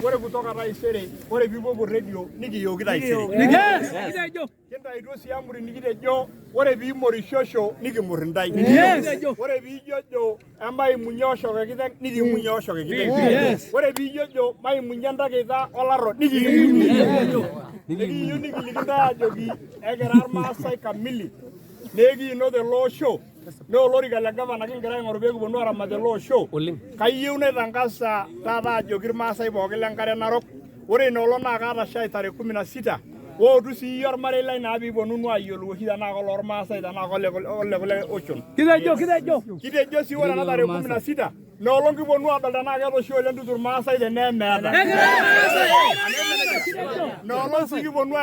Ore kutoka taisere, ore piipuopuo redio nikiyooki taisere. Kintaituo sii amri nikitejo ore piimorishosho nikimor intae. Ore piijojo emaimunye oshok ekiteng nikimunye oshok ekiteng. Ore piijojo maimunye entakeita olaro nikimunye. Nikiyieu nikiliki intae ajoki ekira Irmaasai kamili naa ekiinot ele osho naa olorika le gavana kingira aing'oru pee kiponu aramat ele osho. Kayieu naitangasa taata ajoki Irmaasai pookin le Nkare Narok, ore ina olong naa kaata shai tarehe 16 ootu sii iyie ormarei lai naa piiponunu ayiolou oshi tenaa kolormaasai tenaa kole kule oshon. Kitejo, kitejo. Kitejo sii ore ena tarehe 16 ina olong kiponu adol tenaa keeta oshi ole Ntutu Irmaasai tenaa emeeta. Ina olong sii kiponu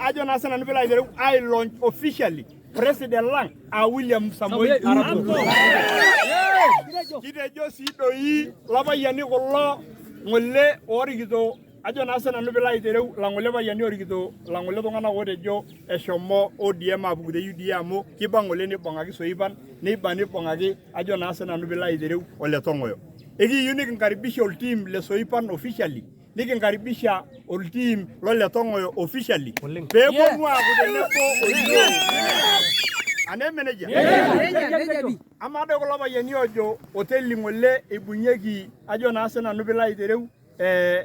ajo naa sinanu piilo aitereu ai launch officially president lang a William Samoei Arap Ruto. Kitejo sii doi lapayiani kulo ng'ole oorikito ajo naa sinanu piilo aitereu lang'ole payiani oorikito lang'ole tung'anak ootejo eshomo ODM apuku te UDA amu kiba ng'ole nibung'aki Soipan neiba nibung'aki ajo naa sinanu piilo aitereu ole Tong'oyo. Ekiyieu nikinkaribisha oltiim le Soipan officially nikinkaribisha oltiim lole Tong'oyo officially peeponu aaku tenebo oyiok. Anaa eme nejia? Amaa doi kulo payiani oojo hoteli ng'ole eibung'ieki ajo naa sinanu piilo aitereu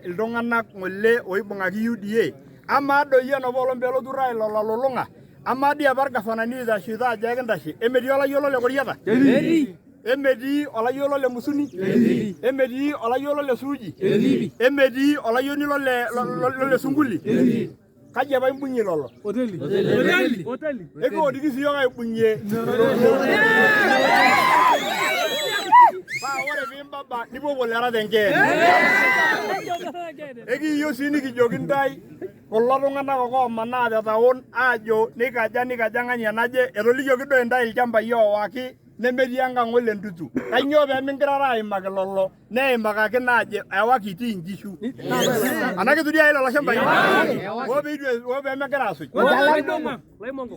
iltung'anak ng'ole oibung'aki UDA. Amaa doi enapa olong peelotu Raila olalulung'a, amaa dii apa irgafanani oitasheito aajo ekintashe, emetii olayiolo le Koriata? Emetii olayiolo le Musuni? Emetii olayiolo le Suuji? Emetii olayioni lole Sunkuli? Kaji apa imbung'ie lolo? Hoteli. Hoteli. Ekiotiki sii iyiook aibung'ie. Paa ore piimbaba nipuopuo lera tenkeene. Ekiyieu sii nikijoki intae kulo tung'anak ake omanaa te taon aajo nikaja nikaja ng'ania naje, etolikioki doi intae ilchambai oowaki nemetii enkang ole Ntutu. Kainyoo pee mingirara aimaki lolo neimakaki naa ajo ewaki itii inkishu. Anaa kitu dii lelo shambai? Hoo pee megira asuj.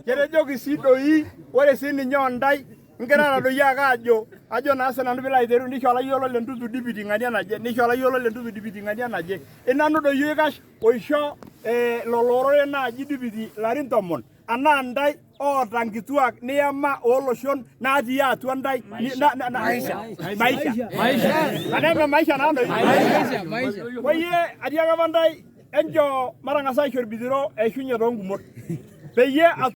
Ketejoki sii doi ore sii ninye ontae ingirara doi ake ajo ajo naa sinanu piilo aiteru nisho olayiolo le Ntutu deputy ng'ania naje nisho olayiolo le Ntutu deputy ng'ania naje. Inanu doi oikash oisho lolo oreren naaji deputy ilarin 10 anaa ntae oota nkituak niyama ooloshon natii atua ntae maisha. Anaa eme maisha naa doi? Oyie atiaka apa ntae enchoo matang'asa aisho orbitiro eishunye toongumot peyie.